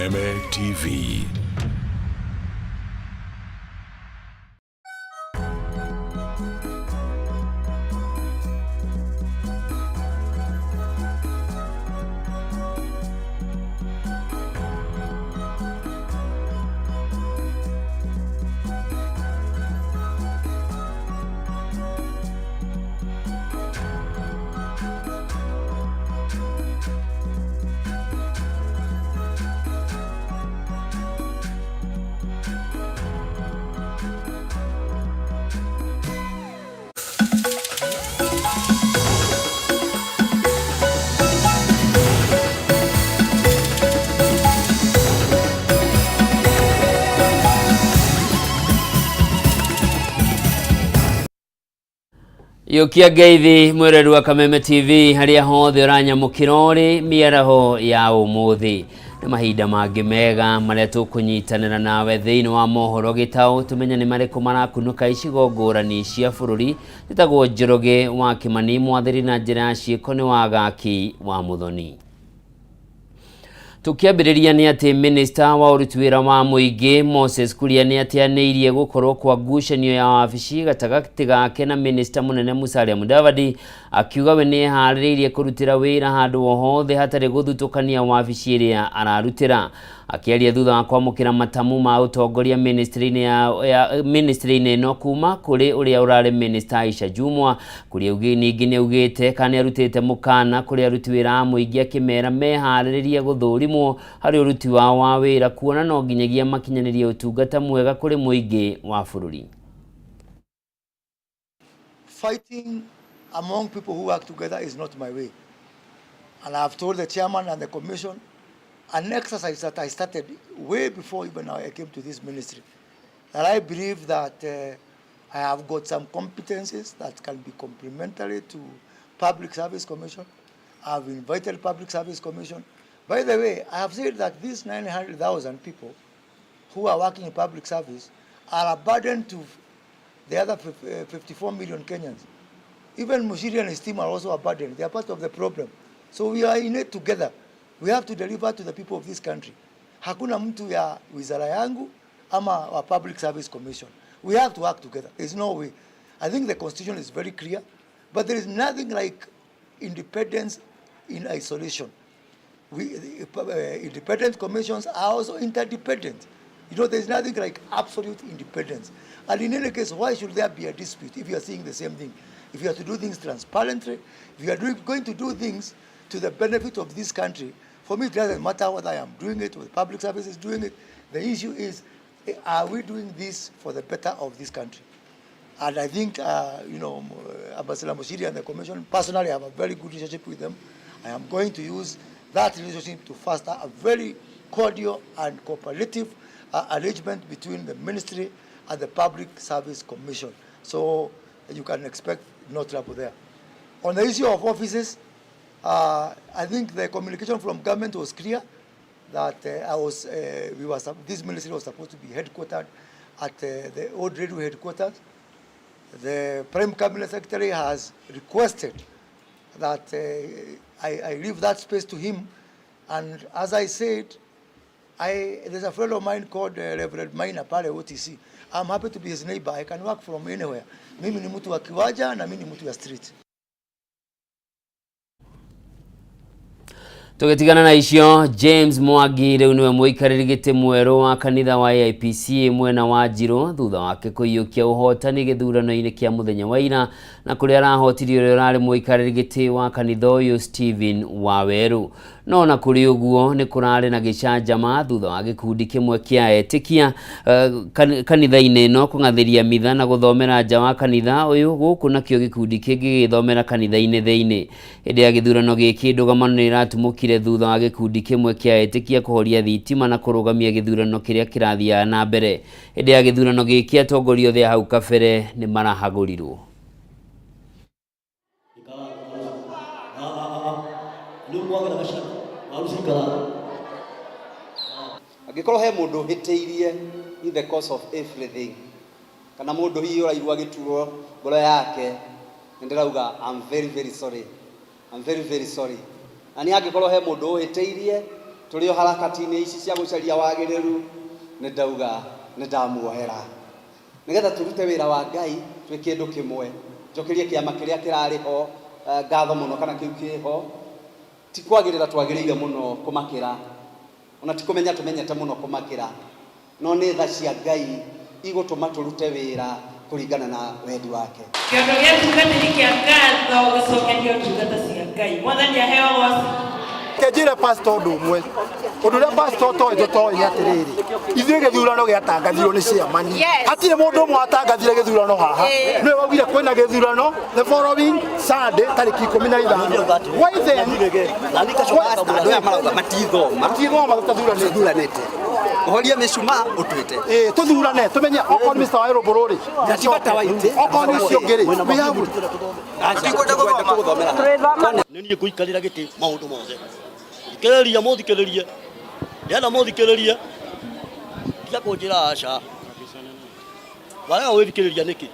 Kameme TV. Yũkia ngeithi mwĩrori wa Kameme TV harĩa hothe ũranyamũkĩra ũrĩ mĩaraho ya ũmũthĩ nĩ mahinda mangĩ mega marĩa tũkũnyitanĩra nawe thĩinĩ wa mohoro gĩtaũ tũmenye nĩ marĩkũ marakunũka icigo ngũrani cia bũrũri. Njĩtagwo Njoroge wa Kĩmani, mwathĩri na njĩra ya ciĩko nĩ Wagaki wa Mũthoni. Tũkĩambĩrĩria nĩ atĩ minista wa ũruti wĩra wa mũingĩ Moses Kuria nĩ ateanĩirie gũkorwo kwa ngucanio ya wabici gatagatĩ gake na minista mũnene Musalia Mudavadi, akiuga we nĩ eharĩrĩirie kũrutĩra wĩra handũ o hothe hatarĩ gũthutũkania wabici ĩrĩa ararutĩra. Akĩaria thutha wa kwamũkĩra matamu ma ũtongoria ministry-inĩ ya, ya ministry-inĩ ĩno kuma kũrĩ ũrĩa ũrarĩ minister Aisha Jumwa, Kuria ningĩ nĩ augĩte kana nĩ arutĩte mũkana kũrĩ aruti wĩra a mũingĩ akĩmera meharĩrĩrie gũthũrimwo harĩ ũruti wao wa wĩra kuona no nginyagia makinyanĩrie ũtungata mwega kũrĩ mũingĩ wa bũrũri. Fighting among people who work together is not my way. And I have told the chairman and the commission an exercise that I started way before even I came to this ministry, that I believe that I have got some competencies that can be complementary to Public Service Commission. I've invited Public Service Commission. By the way, I have said that these 900,000 people who are working in public service are a burden to the other 54 million Kenyans. Even Mushiri and his team are also a burden. They are part of the problem. So we are in it together. We have to deliver to the people of this country. Hakuna mtu ya wizara yangu ama wa Public Service Commission. We have to work together. There's no way. I think the constitution is very clear, but there is nothing like independence in isolation. Independent commissions are also interdependent. There's nothing like absolute independence. And in any case, why should there be a dispute if you are seeing the same thing? If you are to do things transparently, if you are going to do things to the benefit of this country, for me, it doesn't matter whether I am doing it or the public service is doing it. The issue is, are we doing this for the better of this country? And I think, Ambassador Mushiri and the Commission, personally, I have a very good relationship with them. I am going to use that relationship to foster a very cordial and cooperative arrangement between the ministry and the Public Service Commission. So you can expect no trouble there. On the issue of offices, I think the communication from government was clear that this ministry was supposed to be headquartered at the old railway headquarters. The Prime Cabinet Secretary has requested that I leave that space to him. And as I said, there's a friend of mine called Reverend Maina pale OTC. I'm happy to be his neighbor. I can work from anywhere. Mimi ni mtu wa kiwanja na mimi ni mtu wa street. Tũgĩtigana na icio, James Mwangi rĩu nĩwe mũikarĩri gĩtĩ mwerũ wa kanitha wa AIPCA mwena wa Njirũ thutha wake kũiyũkia ũhotani gĩthurano-inĩ kĩa mũthenya wa ira na kũrĩa arahotirie ũrĩa ũrarĩ mũikarĩri gĩtĩ wa kanitha ũyũ Stephen Wawerũ. No na kũrĩ ũguo nĩ kũrarĩ na gĩcanjama thutha wa gĩkundi kĩmwe kĩa etĩkia kanitha-inĩ ĩno kũng'athĩria mitha na gũthomera nja wa kanitha ũyũ gũkũ nakĩo gĩkundi kĩngĩ gĩgĩthomera kanitha-inĩ thĩinĩ. Hĩndĩ ya gĩthurano gĩkĩ ndũgamano nĩ ĩratumũkire thutha wa gĩkundi kĩmwe kĩa etĩkia kũhoria thitima na kũrũgamia gĩthurano kĩrĩa kĩrathiaga na mbere. Hĩndĩ ya gĩthurano gĩkĩ atongoria othe a hau kabere nĩ marahagũrirwo. Angĩkorwo he mũndũ ũhĩtĩirie in the course of everything, kana mũndũ hihi ũraigua gĩturwo ngoro yake, nĩ ndĩrauga I'm very, very sorry. I'm very, very sorry. Na niĩ angĩkorwo he mũndũ ũhĩtĩirie, Tũrĩ o harakati-inĩ ici cia gũcaria wagĩrĩru, nĩ ndauga nĩ ndamuohera. Nĩgetha tũrute wĩra wa Ngai twĩ kĩndũ kĩmwe. Njokerie kĩama kĩrĩa kĩrarĩ ho ngatho mũno kana kĩu kĩho. Ti kwagĩrĩra twagĩrĩire mũno kũmakĩra, ona ti kũmenya tũmenyete mũno kũmakĩra, no nĩ tha cia Ngai igũtũma tũrute wĩra kũringana na wendi wake. Kĩondo gĩa tungatĩri kĩa ngatho gĩcokerio ndungata cia Ngai. Mwathani aheo ũgoci. Reke njĩre pastor ũndũ ũmwe ũndũ ũrĩa pastor toĩ tũtoĩ nĩ atĩrĩrĩ ithuĩ gĩthurano gĩatangathirwo nĩ chairman hatirĩ mũndũ ũmwe watangathire gĩthurano haha nĩwe waugire kwĩna gĩthurano the following Sunday tarĩki 15. Why then? Andũ aya marauga matithoma. Matithoma tũtathuranĩte. Tũthuranĩte. Ũhorie mĩcumaa ũtwĩte. Ĩĩ tũthurane tũmenye okorwo nĩ Mr. Wairũmbũrũ rĩ Na ti bata wa itĩ. Okorwo nĩ ũcio ũngĩ rĩ, we have Tũtikwenda gũthomera. Nĩ niĩ ngũikarĩra gĩtĩ maũndũ mothe. Thikĩrĩria mũthikĩrĩrie. Ndĩrenda mũthikĩrĩrie. Tiga kũnjĩra aca. Warega gwĩthikĩrĩria nĩkĩ?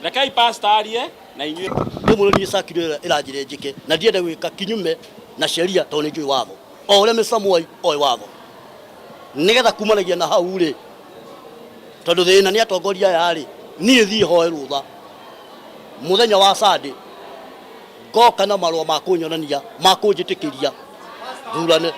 Rekei pastor arie na inyuĩ. Rĩmwe nĩ niĩ circular ĩrĩa ĩranjĩra njĩke na ndiende gwĩka kinyume na sheria tondũ nĩ njũĩ watho. O ũrĩa Mister Mwai oĩ watho. Nĩgetha kumanagia na hau rĩ, tondũ thĩna nĩ atongoria aya rĩ, niĩ thiĩ hoe rũtha mũthenya wa Sunday ngoka na marũa ma kũnyonania ma kũnjĩtĩkĩria thurane.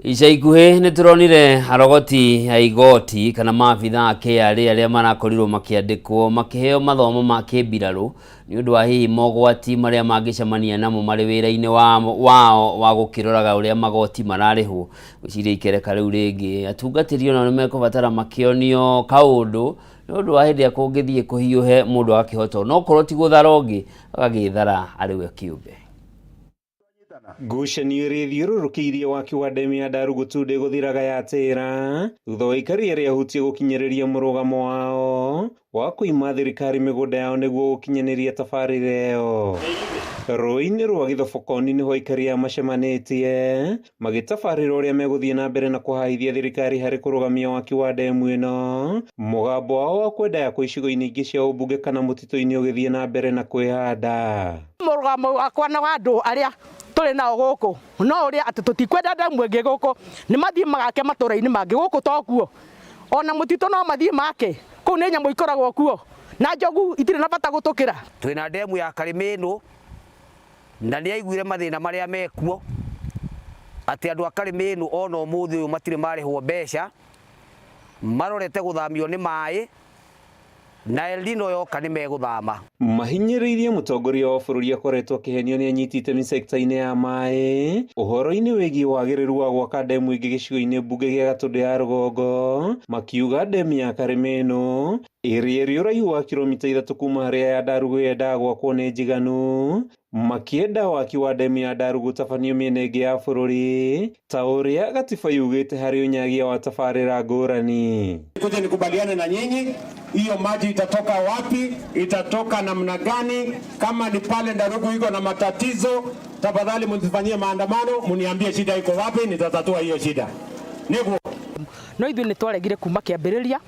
Ica ikuhĩ nĩ tũronire arogoti a igoti kana maabitha a KRA arĩa marakorirwo makĩandĩkwo makĩheo mathomo ma kĩmbirarũ nĩ ũndũ wa hihi mogwati marĩa mangĩcemania namo marĩ wĩra-inĩ wao wa gũkĩroraga ũrĩa magoti mararĩhwo. Ngwĩciria ikereka rĩu rĩngĩ atungatĩri onao nĩ mekũbatara makĩonio kaũndũ nĩ ũndũ wa hĩndĩ ĩrĩa kũngĩthiĩ kũhiũhe mũndũ agakĩhota no korwo ti gũthara ũngĩ agagĩthara arĩ we kĩũmbe. Ngucanio ĩrĩa ĩthiũrũrũkĩirie waki wa ndemu ya Ndarugutu ndĩgũthiraga yatĩra thutha wa aikari arĩa ahutie gũkinyĩrĩria mũrũgamo wao wa kũima thirikari mĩgũnda yao nĩguo gũkinyanĩria tabarĩra ĩyo. Rũĩ-inĩ rwa Gĩthobokoni nĩho aikari aya macemanĩtie magĩtabarĩra ũrĩa megũthiĩ na mbere na kũhahithia thirikari harĩ kũrũgamia waki wa ndemu ĩno, mũgambo wao wa kwenda yakwo icigo-inĩ ingĩ cia ũmbunge kana mũtitũ-inĩ ũgĩthiĩ na mbere na kwĩhanda. Mũrũgamo wakwa na wa andũ arĩa tũrĩ nao gũkũ no ũrĩa atĩ tũtikwenda ndemu ĩngĩ gũkũ, nĩ mathiĩ magake matũra-inĩ mangĩ gũkũ tokuo, ona mũtitũ no mathiĩ make kũu, nĩ nyamũ ikoragwo kuo na njogu itirĩ na bata gũtũkĩra. Twĩna ndemu ya Karĩmĩnũ na nĩ aiguire mathĩna marĩa mekuo atĩ andũ a Karĩmĩnũ ona ũmũthĩ ũyũ matirĩ marĩhwo mbeca, marorete gũthamio nĩ maĩ na El Nino yoka nĩ megũthama. Mahinyĩrĩirie mũtongoria wa bũrũri akoretwo akĩhenio nĩ anyiti itemi sekta-inĩ ya maĩ ũhoro-inĩ wĩgiĩ wagĩrĩru wa gwaka ndemu ĩngĩ gĩcigo-inĩ mbunge gĩa Gatũndũ ya rũgongo, makiuga ndemu ya Karĩmĩnũ ĩrĩa ĩrĩ ũraihu wa kilomita 3 kuma harĩa ya Ndarugu yendaga gwakwo nĩ njiganu, makĩenda waki wa ndemu ya Ndarugu ũtabanio mĩena ĩngĩ ya bũrũri ta ũrĩa gatiba yugĩte harĩ ũnyagia wa tabarĩra ngũrani. Kuja nikubaliane na nyinyi, hiyo maji itatoka wapi, itatoka namna gani? Kama ni pale Ndarugu iko na matatizo, tafadhali msifanyie maandamano, mniambie shida iko wapi, nitatatua hiyo shida. Niguo. No ithuĩ nĩ twaregire kuma kĩambĩrĩria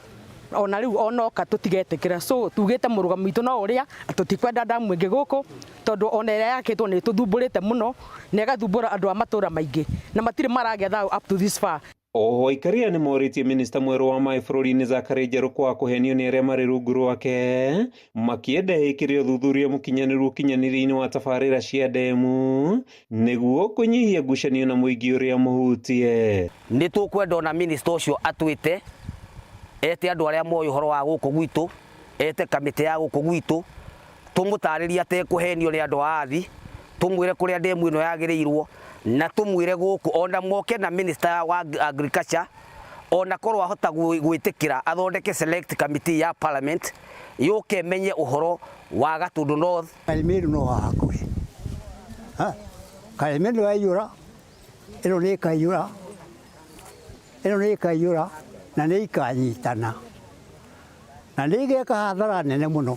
ona rĩu onoka tũtigetĩkĩra, so tugĩte mũrũgamo witũ no ũrĩa tũtikwenda ndamu ĩngĩ gũkũ tondũ ona ĩrĩa yakĩtwo nĩ ĩtũthumbũrĩte mũno na ĩgathumbũra andũ a matũra maingĩ na matirĩ maragĩa thayũ up to this far. Oho aikari aya nĩmorĩtie minista mwerũ wa maĩ bũrũri-inĩ Zachary Njerũ kwaga kũhenio nĩ arĩa marĩ rungu rwake makĩenda ĩkĩre ũthuthuria mũkinyanĩru ũkinyanĩria-inĩ wa tabarĩra cia ndemu nĩguo kũnyihia ngucanio na mũingĩ ũrĩa mũhutie. Nĩ tũkwenda ona minista ũcio atwĩte ete andũ arĩa moĩ ũhoro wa gũkũ gwitũ, ete kamĩtĩ ya gũkũ gwitũ, tũmũtarĩrie atekũhenio nĩ andũ a athi, tũmwĩre kũrĩa ndemu ĩno yagĩrĩirwo na tũmwĩre gũkũ ona moke na minister wa agriculture ona korwo ahota gwĩtĩkĩra athondeke select committee ya parliament yũke menye ũhoro wa Gatũndũ North. Karĩmĩnũ no haha hakuhĩ. Ha? Karĩmĩnũ yaiyũra, ĩno nĩ ĩkaiyũra, ĩno nĩ ĩkaiyũra na nĩ ikanyitana na nĩ igeka hathara nene mũno,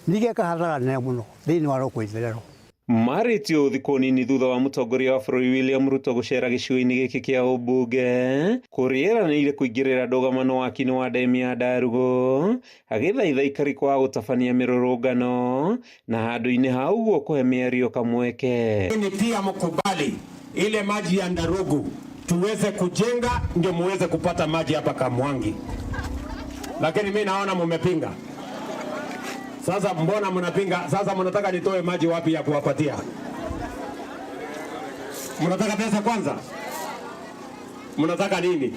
nĩ igeka hathara nene mũno thĩinĩ wa Rũkũ Itherero. Marĩtio thikũ nini thutha wa mũtongoria wa bũrũri William Ruto gũcera gĩcigo-inĩ gĩkĩ kĩa ũmbunge kũrĩa eranĩire kũingĩrĩra ndũgamano waki-inĩ wa ndemu ya Ndarugu agĩthaitha aikari kwaga gũtabania mĩrũrũngano na handũ-inĩ ha ũguo kũhe mĩario kamweke. Ni pia mkubali ile maji ya Ndarugu tuweze kujenga ndio muweze kupata maji hapa Kamwangi, lakini mi naona mumepinga. Sasa mbona mnapinga? Sasa mnataka nitoe maji wapi ya kuwapatia? Mnataka pesa kwanza? Mnataka nini?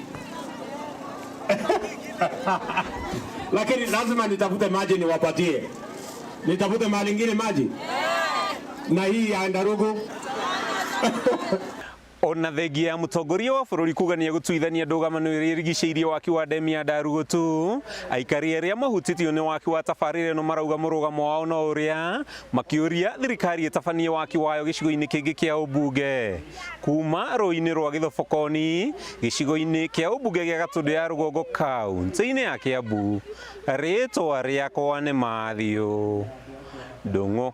Lakini lazima nitafute maji niwapatie. Nitafute mahali ingine maji na hii ya Ndarugu. Ona thengia ya mũtongoria wa bũrũri kuga nĩ egũtuithania ndũgamano ĩrĩa ĩrigicĩirie waki wa ndemu ya Ndarugutu, aikari arĩa mahutĩtio nĩ waki wa tabarĩra ĩno marauga mũrũgamo wao no ũrĩa makĩũria thirikari ĩtabanie waki wayo gĩcigo-inĩ kĩngĩ kĩa ũmbunge kuma rũĩ-inĩ rwa Gĩthobokoni gĩcigo-inĩ kĩa ũmbunge gĩa Gatũndũ ya Rũgongo kaunti-inĩ ya Kĩambu. Rĩtwa rĩakwa nĩ Mathiũ Ndung'u.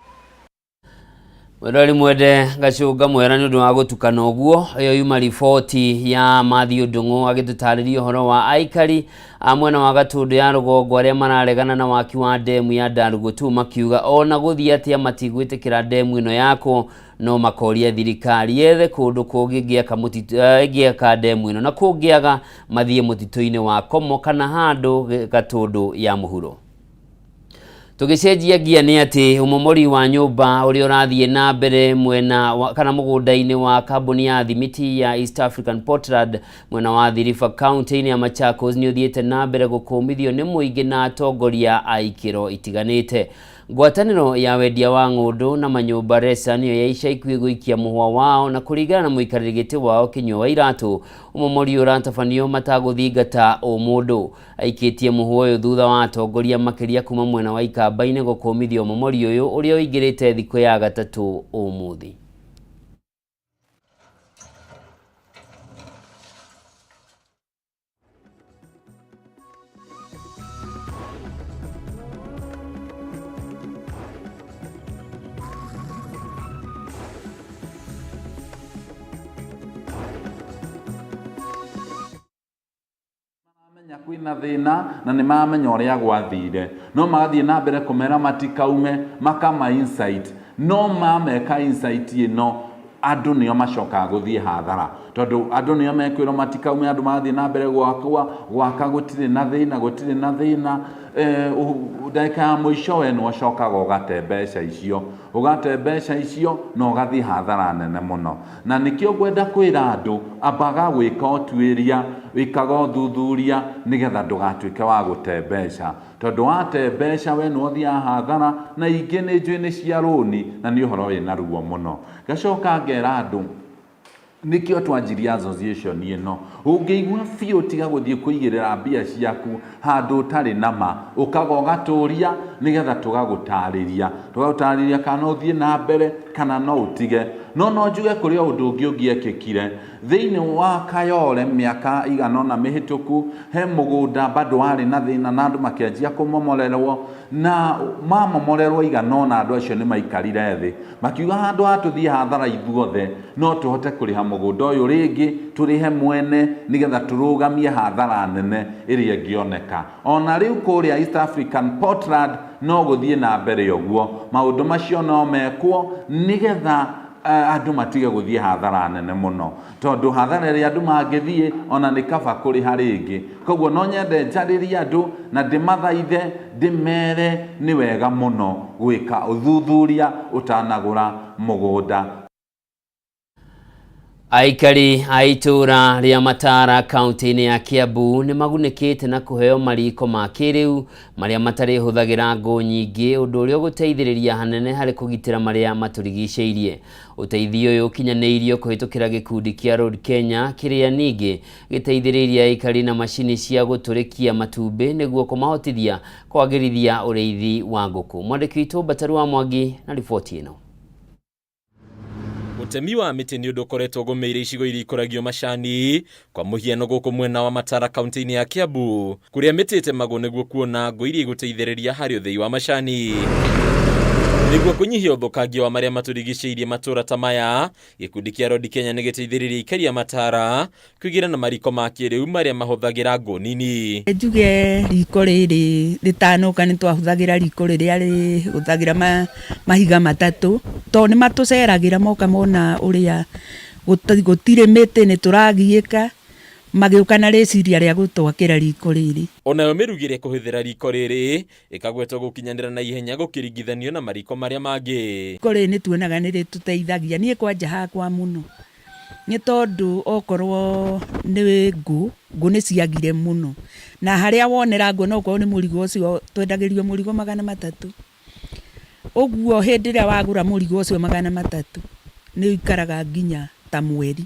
Mwendori mwende gacunga mwera nĩ ũndũ wa gũtukana ũguo. Ĩyo yuma riboti ya Matthew Ndung'u agĩtũtarĩria ũhoro wa aikari a mwena wa Gatũndũ ya Rũgongo arĩa mararegana na waki wa ndemu ya Ndarugutu makiuga ona gũthiĩ atĩa matigwĩtĩkĩra ndemu ĩno yakwo, no makoria thirikari yethe kũndũ kũngĩ ĩngĩaka ndemu ĩno na kũngĩaga mathiĩ mũtitũ-inĩ wa Komo kana handũ Gatũndũ ya mũhuro. Tũgĩcenjia ngia nĩ atĩ ũmomori wa nyũmba ũrĩa ũrathiĩ na mbere mwena wa, kana mũgũnda-inĩ wa kambuni ya thimiti ya East African Portland mwena wa Athi River kaunti-inĩ ya Machakos nĩ ũthiĩte na mbere gũkũmithio nĩ mũingĩ na atongoria a ikĩro itiganĩte. Ngwatanĩro ya wendia wa ng'ũndũ na manyũmba RESA nĩyo ya ica ikuhĩ gũikia mũhwa wao na kũringana na mũikarĩri gĩtĩ wao Kĩnyua wa Iratũ, ũmomori ũratabanio matagũthingata ũmũndũ. Aikĩtie mũhwa ũyũ thutha wa atongoria makĩria kuma mwena wa Ikamba-inĩ gũkũmithia ũmomori ũyũ ũrĩa ũingĩrĩte thikũ ya gatatũ ũmũthĩ. Kwĩna thĩna na nĩ maramenya ũrĩa gwathire, no magathiĩ na mbere kũmera matikaume, makama insight, no mameka insight ĩno andũ nĩo macokaga gũthiĩ hathara, tondũ andũ nĩo mekwĩrwo matikaume, andũ magathiĩ na mbere gwakwa gwaka, gũtirĩ na thĩna, gũtirĩ na thĩna. Ndagĩka ya mũico we nĩwe ũcokaga ũgate mbeca icio, ũgate mbeca icio na ũgathiĩ hathara nene mũno. Na nĩkĩo ngwenda kwĩra andũ, ambaga gwĩka ũtuĩria, wĩkaga ũthuthuria nĩgetha ndũgatuĩke wa gũte mbeca, tondũ wate mbeca we nĩwe ũthiaga hathara, na ingĩ nĩ njũĩ nĩ cia rũni na nĩ ũhoro wĩna ruo mũno. Ngacoka ngera andũ nĩkĩo twanjirie association ĩno, ũngĩigua biũ tiga gũthiĩ kũigĩrĩra mbia ciaku handũ ũtarĩ nama, ũkaga ũgatũria nĩgetha tũgagũtarĩria, tũgagũtarĩria kana no ũthiĩ na mbere kana no ũtige. No no njuge kũrĩ o ũndũ ũngĩ ũngĩekĩkire thĩinĩ wa Kayole mĩaka igana ũna mĩhĩtũku, he mũgũnda bado warĩ na thĩna na andũ makĩanjia kũmomorerwo, na mamomorerwo igana ũna andũ acio nĩ maikarire thĩ makiuga handũ ha tũthiĩ hathara ithuothe no tũhote kũrĩha mũgũnda ũyũ rĩngĩ, tũrĩhe mwene nĩgetha tũrũgamie hathara nene ĩrĩa ĩngĩoneka. Ona rĩu kũrĩa East African Portland no gũthiĩ na mbere ũguo, maũndũ macio no mekwo nĩgetha andũ matige gũthiĩ hathara nene mũno, tondũ hathara ĩrĩa andũ mangĩthiĩ ona nĩ kaba kũrĩha rĩngĩ. Koguo no nyende njarĩrie andũ na ndĩmathaithe ndĩmere nĩ wega mũno gwĩka ũthuthuria ũtanagũra mũgũnda. Aikari a itũũra rĩa Matara kaunti-inĩ ya Kiambu nĩ magunĩkĩte na kũheo mariko ma kĩrĩu marĩa matarĩhũthagĩra ngũ nyingĩ, ũndũ ũrĩa ũgũteithĩrĩria hanene harĩ kũgitĩra marĩa matũrigicĩirie. Ũteithio ũyũ ũkinyanĩirio kũhĩtũkĩra gĩkundi kĩa Road Kenya kĩrĩa ningĩ gĩteithĩrĩirie aikari na macini cia gũtũrĩkia matumbĩ nĩguo kũmahotithia kwagĩrithia ũrĩithi wa ngũkũ. Mwandĩki witũ Mbataru wa Mwangi na riboti ĩno. Ũtemi wa mĩtĩ nĩ ũndũ ũkoretwo ũgũmĩire icigo iria ikũragio macani, kwa mũhiano gũkũ mwena wa Matara kaunti-inĩ ya Kiambu, kũrĩa mĩtĩ ĩtemagwo nĩguo kuona ngũ iria igũteithĩrĩria harĩ ũthĩi wa macani. Nĩguo kũnyihia ũthũkangia wa marĩa matũrigicĩirie matũra ta maya, gĩkundi kĩa Rodi Kenya nĩ gĩteithĩrĩirie aikari a Matara kwĩgĩra na mariko ma kĩrĩu marĩa mahũthagĩra ngũ nini. Njuge riko rĩrĩ rĩtanoka nĩ twahũthagĩra riko rĩrĩa rĩhũthagĩra mahiga matatũ, tondũ nĩ matũceragĩra moka mona ũrĩa gũtirĩ mĩtĩ nĩ tũragiĩka, magĩũka na rĩciria rĩa gũtwakĩra riko rĩrĩ. Onayo mĩrugĩre kũhũthĩra riko rĩrĩ ĩkagwetwo gũkinyanĩra na ihenya gũkĩringithanio na mariko marĩa mangĩ. Riko rĩrĩ nĩ tuonaga nĩ rĩtũteithagia, niĩ kwanja hakwa mũno, nĩ tondũ okorwo nĩ ngũ, ngũ nĩ ciagire mũno, na harĩa wonera ngũ no ũkorwo nĩ mũrigo ũcio twendagĩrio mũrigo 300, ũguo hĩndĩ ĩrĩa wagũra mũrigo ũcio 300 nĩ ũikaraga nginya ta mweri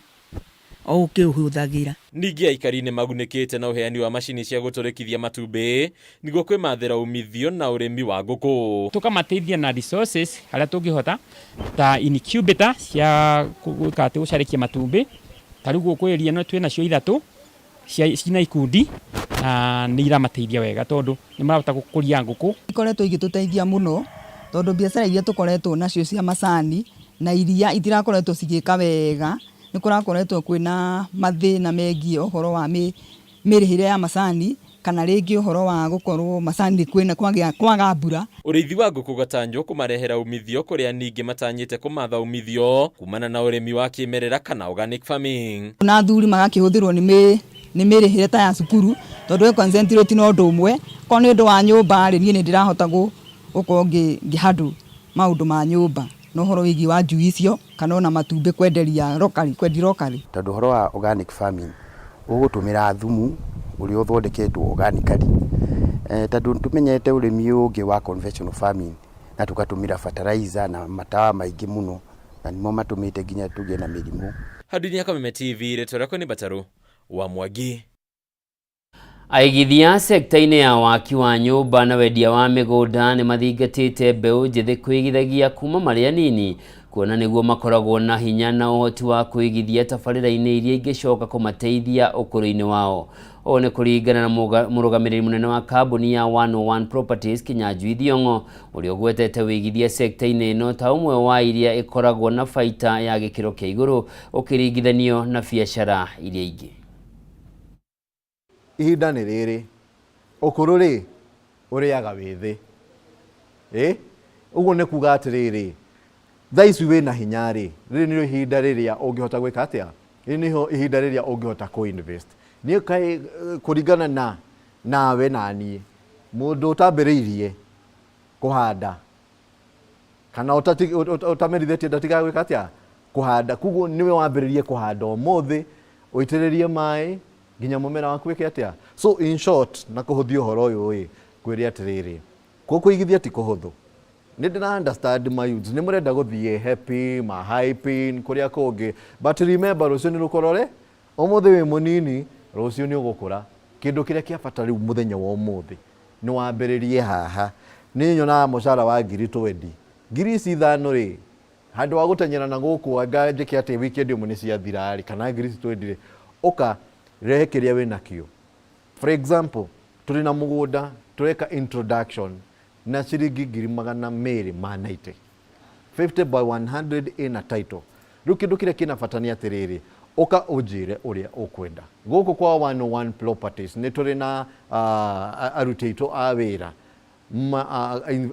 o ũkĩũhũthagĩra. Ningĩ aikari nĩ magunĩkĩte na ũheani wa macini cia gũtũrĩkithia matumbĩ nĩguo kwĩmathĩra umithio na ũrĩmi wa ngũkũ. Tũkamateithia na resources harĩa tũngĩhota ta incubator cia gwĩka atĩ gũcarĩkia matumbĩ, ta rĩu gũkũ area ĩno twĩ nacio ithatũ cina ikundi na nĩ iramateithia wega tondũ nĩ marahota gũkũria ngũkũ. Ikoretwo igĩtũteithia mũno tondũ biacara iria tũkoretwo nacio cia macani na iria itirakoretwo cigĩka wega, nĩ kũrakoretwo kwĩna mathĩna megiĩ ũhoro wa mĩrĩhĩre ya macani kana rĩngĩ ũhoro wa gũkorwo macani kwĩna kwaga mbura. Ũrĩithi wa ngũkũ gatanywo kũmarehera umithio kũrĩa ningĩ matanyĩte kũmatha umithio kumana na ũrĩmi wa kĩmerera kana organic farming. Na athuri magakĩhũthĩrwo nĩ mĩrĩhĩre ta ya cukuru tondũ we concentrate na ũndũ ũmwe, korwo nĩ ũndũ wa nyũmba rĩ, niĩ nĩ ndĩrahota gũkorwo ngĩhandle maũndũ ma nyũmba na ũhoro wĩgiĩ wa njui icio kana ona matumbĩ kwenderia locally, kwendia locally. Tondũ ũhoro wa organic farming ũgũtũmĩra thumu ũrĩa ũthondeketwo organically, tondũ tũmenyete ũrĩmi ũngĩ wa conventional farming na tũgatũmĩra fertilizer na matawa maingĩ mũno na nĩmo matũmĩte nginya tũgĩe na mĩrimũ. Handũ-inĩ ya Kameme TV, rĩtwa rĩakwa nĩ Batarũ wa Mwangi. Aigithia sekta-inĩ ya waki wa nyũmba na wendia wa mĩgũnda nĩ mathingatĩte mbeũ njĩthĩ kwĩigithagia kuma marĩ anini kuona nĩguo makoragwo na hinya na ũhoti wa kwĩigithia tabarĩra-inĩ iria ingĩcoka kũmateithia ũkũrũ-inĩ wao. Ũũ nĩ kũringana na mũrũgamĩrĩri mũnene wa kambuni ya 101 Properties Kinyanjui Thiong'o ũrĩa ũgwetete wĩigithia sekta-inĩ ĩno ta ũmwe wa iria ĩkoragwo na baita ya gĩkĩro kĩa igũrũ ũkĩringithanio na biacara iria ingĩ. Ihinda nĩ rĩrĩ, ũkũrũ rĩ ũrĩaga wĩthĩ, ũguo nĩ kuga atĩrĩrĩ, thaa ici wĩna hinya rĩ, rĩrĩ nĩrĩo ihinda rĩrĩa ũngĩhota gwĩka atĩa, rĩrĩ nĩrĩo ihinda rĩrĩa ũngĩhota kũ invest. Niĩ kaĩ kũringana na nawe na niĩ, mũndũ ũtambĩrĩirie kũhanda kana ũtamerithĩtie ndatigaga gwĩka atĩa, kũhanda. Koguo nĩwe wambĩrĩrie kũhanda ũmũthĩ, ũitĩrĩrie maĩ nginya mũmera waku wĩke atĩa. So in short, na kũhũthia ũhoro ũyũ ĩ, ngwĩre atĩrĩrĩ, kũigithia ti kũhũthũ. Nĩ ndĩra understand my youths, nĩ mũrenda gũthiĩ happy, ma hyping, kũrĩa kũngĩ, but remember rũciũ nĩ rũkorore, ũmũthĩ wĩ mũnini, rũciũ nĩ ũgũkũra. Kĩndũ kĩrĩa kĩa bata rĩu mũthenya wa ũmũthĩ, nĩ wambĩrĩrie haha. Niĩ nyonaga mũcara wa ngiri 20. Ngiri ici 5 rĩ, handũ wa gũtenyera na gũkũ anga njĩke atĩ weekend ĩmwe nĩ ciathira rĩ, kana ngiri ici 20 rĩ, ũka rehe kĩrĩa wĩnakĩo. For example, tũrĩ na mũgũnda, tũreka introduction na ciringi 290,000. 50 by 100 ĩna title. Rĩu kĩndũ kĩrĩa kĩna bata nĩ atĩrĩrĩ, ũka ũnjĩre ũrĩa ũkwenda. Gũkũ kwa 101 Properties nĩ tũrĩ na aruti aitũ a wĩra,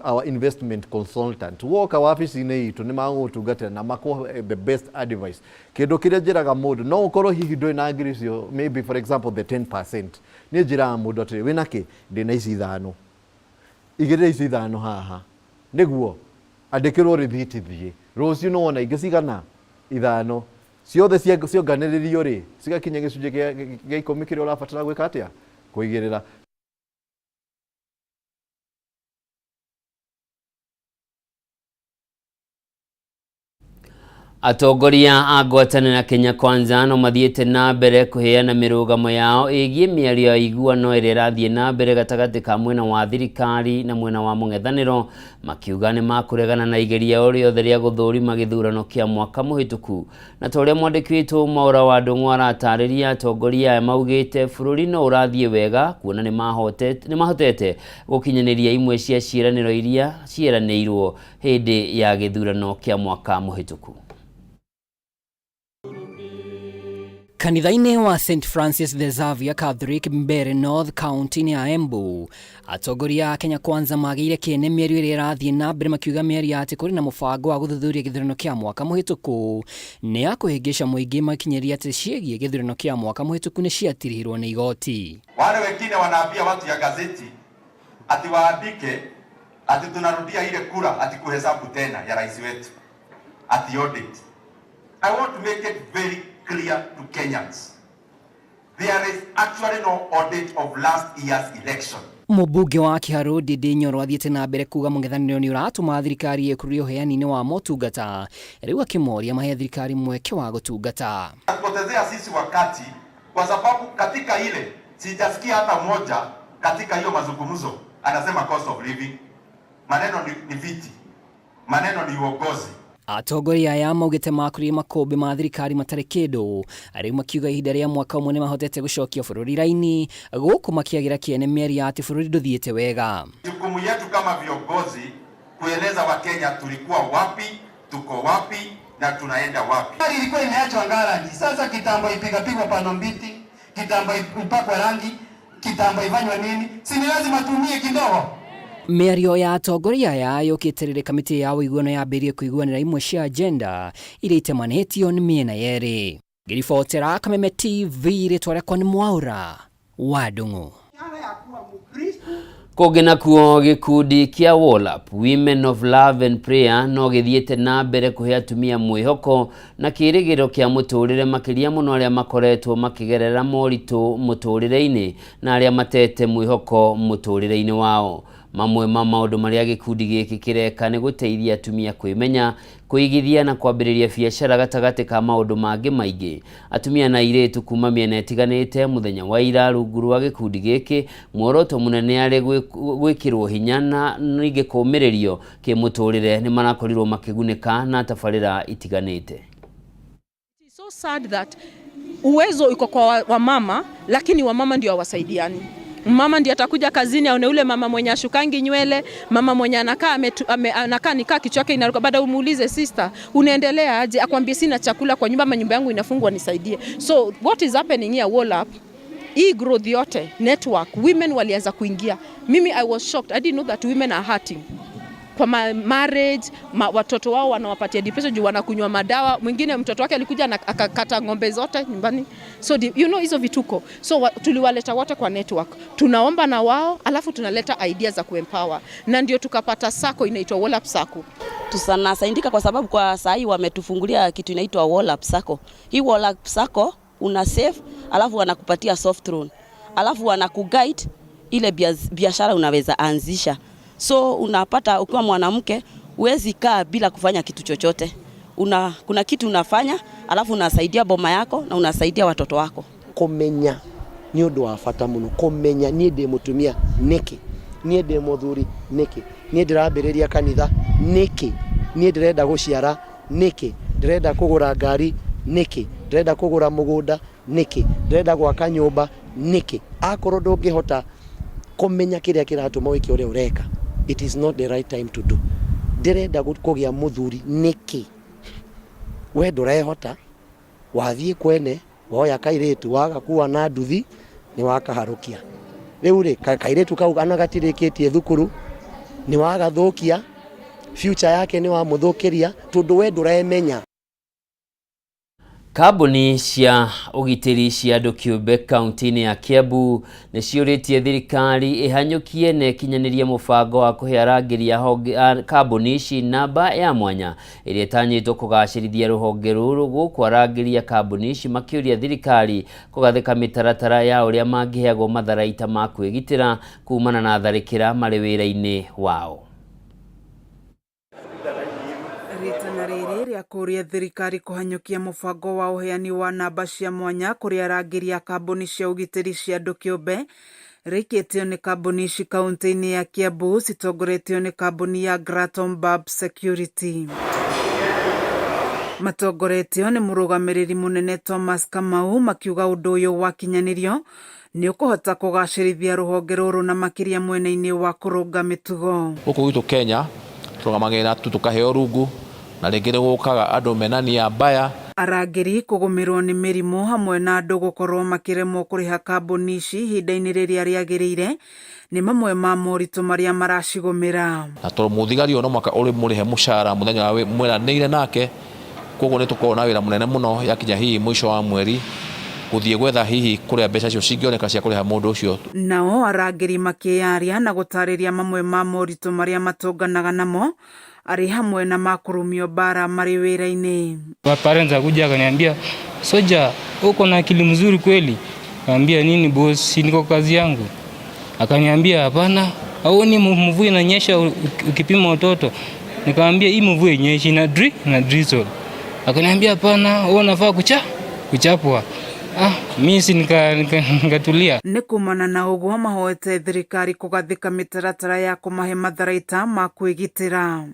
our investment consultant. Woka wabici-inĩ itũ nĩ magũgũtungatĩra na makũhe the best advice. Kĩndũ kĩrĩa njĩraga mũndũ, no ũkorwo hihi ndũrĩ na ngiri icio, maybe for example the 10%. Niĩ njĩraga mũndũ atĩrĩ, wĩna kĩ? Ndĩna ici 5. Igĩrĩra ici 5 haha. Nĩguo andĩkĩrwo rĩthiti thiĩ. Rũciũ nĩ wona ingĩ cigana? 5. Ciothe cionganĩrĩrio rĩ, cigakinya gĩcunjĩ gĩa 10 kĩrĩa ũrabatara gwĩka atĩa? Kũigĩrĩra. Atongoria a ngwatanĩro ya Kenya Kwanza no mathiĩte na mbere kũheana mĩrũgamo yao ĩgiĩ mĩario ya ũiguano ĩrĩa ĩrathiĩ na mbere gatagatĩ ka mwena wa thirikari na mwena wa mũng'ethanĩro, makiuga nĩ makũregana na igeria o rĩothe rĩa gũthũrima gĩthurano kĩa mwaka mũhĩtũku. Na ta ũrĩa mwandĩki witũ Mwaũra wa Ndũng'ũ aratarĩria, atongoria aya maugĩte bũrũri no ũrathiĩ wega kuona nĩ mahotete gũkinyanĩria imwe cia ciĩranĩro iria cieranĩirwo hĩndĩ ya gĩthurano kĩa mwaka mũhĩtũku. Kanitha-inĩ wa St Francis the Xavier Catholic Mbere North kaunti-inĩ ya Embu, atongoria a Kenya Kwanza magĩire kĩene mĩario ĩrĩa ĩrathiĩ na mbere makiuga mĩario ya atĩ kũrĩ na mũbango wa gũthuthuria gĩthurano kĩa mwaka mũhĩtũku nĩ ya kũhĩngĩca mũingĩ makinyĩria atĩ ciĩgiĩ gĩthurano kĩa mwaka mũhĩtũku nĩ ciatirihirwo nĩ igoti. Wale wengine wanaambia watu ya gazeti ati waandike ati tunarudia ile kura ati kuhesabu tena ya rais wetu ati audit. I want to make it very clear to Kenyans. There is actually no audit of last year's election. Mũmbunge wa Kiharu Ndindi Nyoro athiĩte na mbere kuga mũng'ethanĩro nĩ ũratũma thirikari ĩkururie ũheani-inĩ wa motungata, rĩu akĩmoria mahe thirikari mweke wa gũtungata. Potezea sisi wakati kwa sababu katika ile sijasikia hata moja katika hiyo mazungumzo anasema cost of living. Maneno ni viti, maneno ni uongozi. Atongoria aya maugĩte makũririe makũmbĩ ma thirikari matarĩ kĩndũ, rĩu makiuga ihinda rĩa mwaka ũmwe nĩmahotete gũcokia bũrũri raini, gũkũ makĩagĩra kĩene mĩario ya atĩ bũrũri ndũthiĩte wega. Jukumu yetu kama viongozi kueleza Wakenya tulikuwa wapi, tuko wapi na tunaenda wapi. Gari ilikuwa imeachwa garage. Sasa kitambo ipigapigwa pano mbiti, kitambo ipakwa rangi, kitambo ifanywa nini? Si ni lazima tumie kidogo. Mĩario ya atongoria aya yũkĩte rĩrĩa kamĩtĩ ya ũiguano yambĩrĩirie kũiguanĩra imwe cia agenda iria itemanĩtio nĩ mĩena yerĩ. Ngĩribotera Kameme TV, rĩtwa rĩakwa nĩ Mwaũra wa Ndung'u. Kũngĩ nakuo gĩkundi kĩa WOLAP, Women of Love and Prayer, no gĩthiĩte na mbere kũhe atumia mwĩhoko na kĩĩrĩgĩrĩro kĩa mũtũrĩre, makĩria mũno arĩa makoretwo makĩgerera moritũ mũtũrĩre-inĩ na arĩa matete mwĩhoko mũtũrĩre-inĩ wao. Mamwe ma maũndũ marĩa gĩkundi gĩkĩ kĩreka nĩ gũteithia atumia kwĩmenya, kũigithia na kwambĩrĩria biacara gatagatĩ ka maũndũ mangĩ maingĩ. Atumia na airĩtu kuma mĩena ĩtiganĩte mũthenya wa ira rungu rwa gĩkundi gĩkĩ, muoroto mũnene arĩ gwĩkĩrwo hinya na ningĩ kũũmĩrĩrio kĩmũtũrĩre, nĩ marakorirwo makĩgunĩka na tabarĩra itiganĩte. So sad that uwezo iko kwa wamama, lakini wamama ndio hawasaidiani. Mama ndiye atakuja kazini aone ule mama mwenye ashukangi nywele, mama mwenye anakaa anakaa nikaa kichwa yake inaruka, baada umuulize sister, unaendelea aje? Akwambie sina chakula kwa nyumba ama nyumba yangu inafungwa, nisaidie. So what is happening here, WOLAP, hii growth yote network, women walianza kuingia. Mimi I was shocked. I didn't know that women are hurting kwa marriage, watoto wao wanawapatia depression juu wanakunywa madawa. Mwingine mtoto wake alikuja na akakata ng'ombe zote nyumbani. So you know hizo vituko. So tuliwaleta wote kwa network. Tunaomba na wao, alafu tunaleta ideas za kuempower. Na ndio tukapata sacco inaitwa WOLAP Sacco. Tunasaidika kwa sababu kwa saa hii wametufungulia kitu inaitwa WOLAP Sacco. Hii WOLAP Sacco una save, alafu wanakupatia soft loan. Alafu wanakuguide ile biashara unaweza anzisha. So unapata ukiwa mwanamke huwezi kaa bila kufanya kitu chochote. Kuna kitu unafanya, alafu unasaidia boma yako na unasaidia watoto wako. Kumenya ni undu wa bata muno, kumenya nie ndi mutumia niki, nie ndi muthuri niki, nie ndirambiriria kanitha niki, nie ndirenda guciara niki, ndirenda kugura ngari niki, ndirenda kugura mugunda niki, ndirenda gwaka nyumba niki. Akorwo ndungihota kumenya kiria kiratuma wike uria ureka, it is not the right time to do. Ndirenda kugia muthuri niki, we ndurehota, wathie kwene woya kairitu wagakua na nduthi ni wakaharukia. Riu ri kairitu kau ana gatirikitie thukuru ni wagathukia future yake, ni wamuthukiria tondu we nduremenya. Kambuni cia ũgitĩri cia andũ kĩũmbe kaunti-inĩ ya Kiambu nĩ ciũrĩtie thirikari ĩhanyũkie na ĩkinyanĩrie mũbango wa kũhe arangĩri a kambuni ici namba ya mwanya ĩrĩa ĩtanyĩtwo kũgacĩrithia rũhonge rũrũ, gũkũ arangĩri a kambuni ici makĩũria thirikari kũgathĩka mĩtaratara ya ũrĩa mangĩheagwo matharaita ma kwĩgitĩra kumana na tharĩkĩra marĩ wĩra-inĩ wao. Rĩtana rĩrĩ Rĩa kũũria thirikari kũhanyũkia mũbango wa ũheani wa namba cia mwanya kũrĩ arangĩri a kambuni cia ũgitĩri cia andũ kĩũmbe rĩikĩtio nĩ kambuni ici kaunti-inĩ ya Kiambu citongoretio nĩ kambuni ya Graton Bab Security. Matongoretio nĩ mũrũgamĩrĩri mũnene Thomas Kamau makiuga ũndũ ũyũ wakinyanĩrio nĩ ũkũhota kũgacĩrithia rũhonge rũrũ na makĩria mwena-inĩ wa kũrũnga mĩtugo. Gũkũ gwitũ Kenya tũrũgamagĩrĩra tu tũkaheo rungu na rĩngĩ nĩ gũkaga andũ mena nia mbaya. Arangĩri kũgũmĩrwo nĩ mĩrimũ hamwe na andũ gũkorwo makĩremwo kũrĩha kambuni ici ihinda-inĩ rĩrĩa rĩagĩrĩire nĩ mamwe ma moritũ marĩa maracigũmĩra. Na tondũ mũthigari ũyũ no mũhaka ũrĩmũrĩhe mũcara mũthenya ũrĩa mweranĩire nake, koguo nĩ tũkoragwo na wĩra mũnene mũno yakinya hihi mũico wa mweri gũthiĩ gwetha hihi kũrĩa mbeca icio cingĩoneka cia kũrĩha mũndũ ũcio. Nao arangĩri makĩyaria na gũtarĩria mamwe ma moritũ marĩa matũnganaga namo arĩ hamwe na ma kũrumio mbara marĩ wĩra-inĩ. My parents akuja akaniambia, soja, uko na akili mzuri kweli? Kaambia nini boss, si niko kazi yangu. Akaniambia hapana, auoni mvua inanyesha ukipima watoto. Nikamwambia hii mvua inyeshi na dri na drizzle. Akaniambia hapana, wewe unafaa kucha kuchapwa. Ah, mimi si nikatulia. Nĩ kumana na ũguo mahoete thirikari kũgathĩka mĩtaratara ya kũmahe matharaita ma kwĩgitĩra.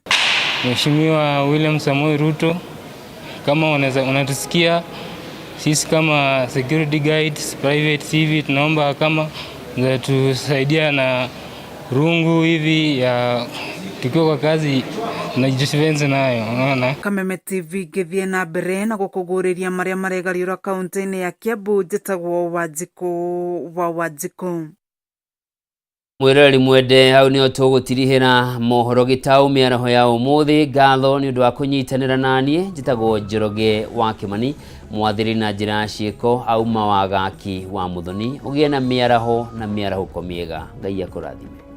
Mheshimiwa William Samoei Ruto, kama unatusikia sisi kama security guides, private TV, tunaomba kama tusaidia na rungu hivi ya tukiwa kwa kazi na defense nayo, unaona. Kameme TV ngĩthiĩ na mbere na gũkũguũrĩria marĩa maregariũra kaunti-inĩ ya Kiambu njĩtagwo Wanjikũ wa Wanjikũ. Mwĩroreri mwende hau nĩho tũgũtirihĩra mohoro gĩtaũ mĩaraho ya ũmũthĩ. Ngatho nĩ ũndũ wa kũnyitanĩra naniĩ. Njĩtagwo Njoroge wa Kĩmani, mwathĩrĩ na njĩra ya ciĩko auma wagaki wa Mũthoni. Ũgĩe na mĩaraho na mĩarahũko mĩega. Ngai akũrathime.